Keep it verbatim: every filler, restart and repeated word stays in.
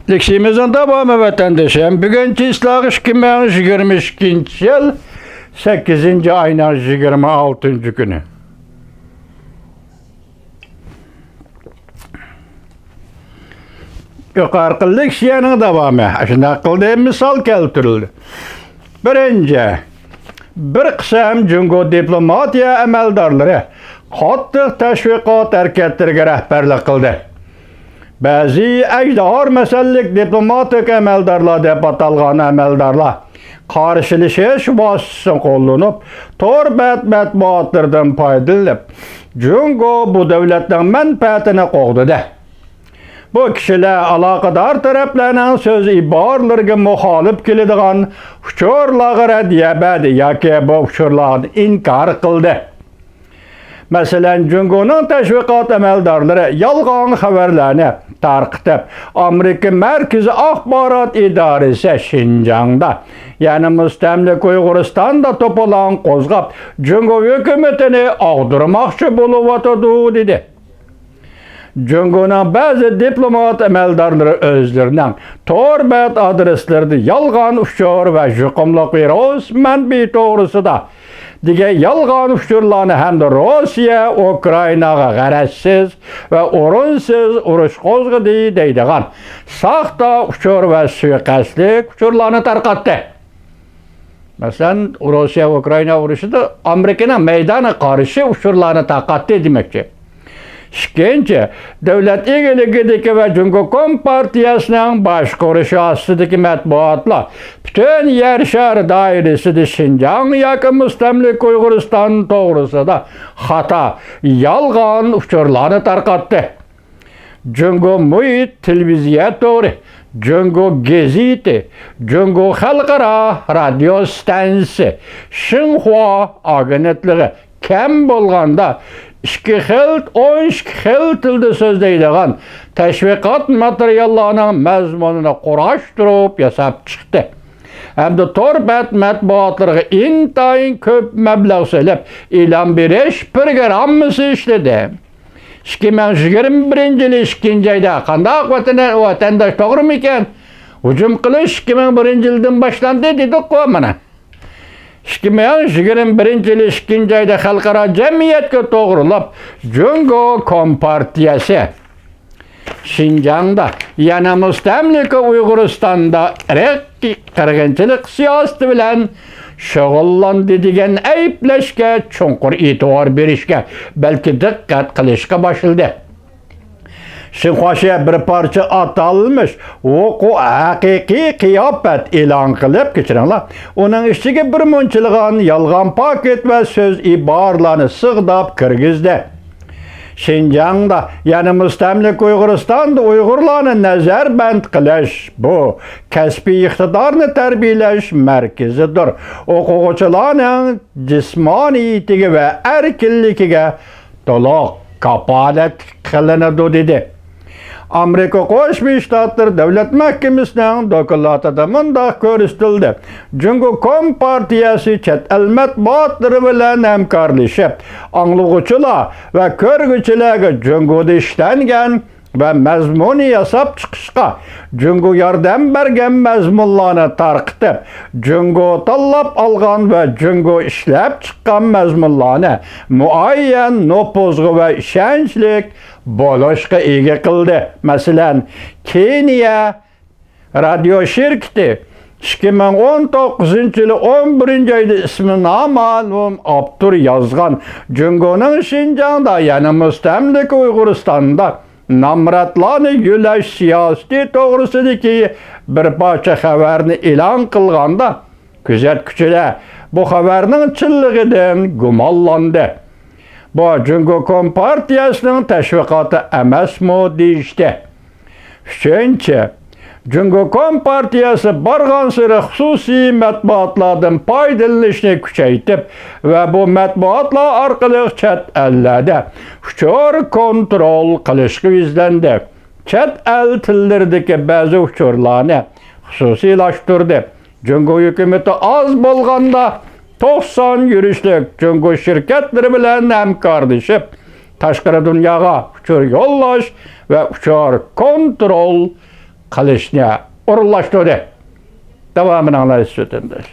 لېكسىيىمىزنىڭ داۋامى، ۋەتەندىشىم. بۈگۈن چىسلاغ ئىككى مىڭ يىگىرمە ئىككىنچى يىل سەككىزىنچى ئاينىڭ يىگىرمە ئالتىنچى كۈنى. يۇقىرىقى لېكسىيەنىڭ داۋامى ئاشۇنداق قىلدى، مىسال كەلتۈرۈلدى. بىرىنچى، بىر قىسىم جۇڭگو دىپلوماتىيە ئەمەلدارلىرى قاتتىق تەشۋىقات ھەرىكەتلىرىگە رەھبەرلىك قىلدى. بەزى ئەجدىھار مەسەللىك دىپلوماتىك ئەمەلدارلار دەپ ئاتالغان ئەمەلدارلار قارشىلىشىش ۋاسىتىسىنى قوللىنىپ، تور بەت مەتبۇئاتلىرىدىن پايدىلىنىپ، جۇڭگو بۇ دۆلەتنىڭ مەنپەئەتىنى قوغدىدى. بۇ كىشىلەر ئالاقىدار تەرەپلەرنىڭ سۆز ئىبارىلىرىگە مۇخالىپ كېلىدىغان ئۇچۇرلارغا رەددىيە بەردى ياكى بۇ ئۇچۇرلارنى ئىنكار قىلدى. مەسىلەن، جۇڭگونىڭ تەشۋىقات ئەمەلدارلىرى يالغان خەۋەرلەرنى تارقىتىپ، ئامېرىكا مەركىزىي ئاخبارات ئىدارىسى شىنجاڭدا، يەنى مۇستەملىكە ئۇيغۇرىستاندا توپىلاڭ قوزغاپ، جۇڭگو ھۆكۈمىتىنى ئاغدۇرماقچى بولۇۋاتىدۇ، دېدى. جۇڭگونىڭ بەزى دىپلومات ئەمەلدارلىرى ئۆزلىرىنىڭ تور بەت ئادرېسلىرىدا يالغان ئۇچۇر ۋە يۇقۇملۇق ۋىرۇس مەنبىسى توغرىسىدا دېگەن يالغان ئۇچۇرلارنى ھەمدە روسىيە ئۇكرائىناغا غەرەزسىز ۋە ئورۇنسىز ئۇرۇش قوزغىدى دەيدىغان ساختا ئۇچۇر ۋە سۇيىقەستلىك ئۇچۇرلارنى تارقاتتى. مەسىلەن، روسىيە ئۇكرائىنا ئۇرۇشىدا ئامېرىكىنىڭ مەيدانغا قارشى ئۇچۇرلارنى تارقاتتى دېمەكچى. ئىككىنچى، دۆلەت ئىگىلىكىدىكى ۋە جۇڭگو كومپارتىيەسىنىڭ باشقۇرۇشى ئاستىدىكى مەتبۇئاتلار پۈتۈن يەر شارى دائىرىسىدە شىنجاڭ ياكى مۇستەملىكە ئۇيغۇرىستان توغرىسىدا خاتا، يالغان ئۇچۇرلارنى تارقاتتى. جۇڭگو مۇھىت تېلېۋىزىيە تورى، جۇڭگو گېزىتى، جۇڭگو خەلقئارا رادىيو ئىستانسىسى، شىنخۇا ئاگېنتلىقى، كەم بولغاندا ئىككى خىل، ئون ئىككى خىل تىلدا سۆزلەيدىغان تەشۋىقات ماتېرىياللارنىڭ مەزمۇنىنى قۇراشتۇرۇپ ياساپ چىقتى. ھەمدە تور بەت مەتبۇئاتلىرىغا ئىنتايىن كۆپ مەبلەغ سېلىپ، ئېلان بېرىش پىروگراممىسى ئىشلىدى. ئىككى مىڭ يىگىرمە بىرىنچى يىلى ئىككىنچى ئايدا، قانداق ۋەتەن-، ۋەتەنداش، توغرىمىكەن؟ ھۇجۇم قىلىش ئىككى مىڭ بىرىنچى يىلدىن باشلاندى دېدۇققۇ مانا. ئىككى مىڭ يىگىرمە بىرىنچى يىلى ئىككىنچى ئايدا خەلقئارا جەمئىيەتكە توغرىلاپ، جۇڭگو كومپارتىيەسى شىنجاڭدا، يەنە مۇستەملىكە ئۇيغۇرىستاندا ئىرقىي قىرغىنچىلىق سىياسىتى بىلەن شۇغۇللاندى دېگەن ئەيىبلەشكە چوڭقۇر ئېتىبار بېرىشكە، بەلكى دىققەت قىلىشقا باشلىدى. شىنخۇا شىيە بىر پارچە ئاتالمىش ھوقۇ-، ھەقىقىي قىياپەت ئېلان قىلىپ، كەچۈرۈڭلار، ئۇنىڭ ئىچىگە بىر مۇنچىلىغان يالغان پاكىت ۋە سۆز ئىبارىلەرنى سىغداپ كىرگۈزدى. شىنجاڭدا، يەنى مۇستەملىكە ئۇيغۇرىستاندا ئۇيغۇرلارنى نەزەربەند قىلىش، بۇ كەسپىي ئىقتىدارنى تەربىيەلەش مەركىزىدۇر. ئوقۇغۇچىلارنىڭ جىسمانىيىتىگە ۋە ئەركىنلىكىگە تولۇق كاپالەتلىك قىلىنىدۇ، دېدى. ئامېرىكا قوشما شتاتلىرى دۆلەت مەھكىمىسىنىڭ دوكلاتىدا مۇنداق كۆرسىتىلدى: جۇڭگو كومپارتىيەسى چەت ئەل مەتبۇئاتلىرى بىلەن ھەمكارلىشىپ، ئاڭلىغۇچىلار ۋە كۆرگۈچىلەرگە جۇڭگودا ئىشلەنگەن ۋە مەزمۇنى ياساپ چىقىشقا جۇڭگو ياردەم بەرگەن مەزمۇنلارنى تارقىتىپ، جۇڭگو تاللاپ ئالغان ۋە جۇڭگو ئىشلەپ چىققان مەزمۇنلارنى مۇئەييەن نوپۇزغا ۋە ئىشەنچلىك بولۇشقا ئىگە قىلدى. مەسىلەن، كېنىيە رادىيو شىركىتى ئىككى مىڭ ئون توققۇزىنچى يىلى ئون بىرىنچى ئايدا ئىسمى نامەلۇم ئاپتور يازغان جۇڭگونىڭ شىنجاڭدا، يەنى مۇستەملىكە ئۇيغۇرىستاندا نامراتلارنى يۆلەش سىياسىتى توغرىسىدىكى بىر پارچە خەۋەرنى ئېلان قىلغاندا، كۆزەتكۈچىلەر بۇ خەۋەرنىڭ چىنلىقىدىن گۇمانلاندى. بۇ جۇڭگو كومپارتىيەسىنىڭ تەشۋىقاتى ئەمەسمۇ دېيىشتى. ئۈچىنچى، جۇڭگو كومپارتىيەسى بارغانسېرى خۇسۇسىي مەتبۇئاتلاردىن پايدىلىنىشنى كۈچەيتىپ ۋە بۇ مەتبۇئاتلار ئارقىلىق چەت ئەللەردە ئۇچۇر كونترول قىلىشقا يۈزلەندى. چەت ئەل تىللىرىدىكى بەزى ئۇچۇرلارنى خۇسۇسىيلاشتۇردى. جۇڭگو ھۆكۈمىتى ئاز بولغاندا توقسان يۈرۈشلۈك جۇڭگو شىركەتلىرى بىلەن ھەمكارلىشىپ، تاشقىرى دۇنياغا ئۇچۇر يوللاش ۋە ئۇچۇر كونترول قىلىشنى ئورۇنلاشتۇردى. داۋامىنى ئاڭلايسىز، ۋەتەنداش.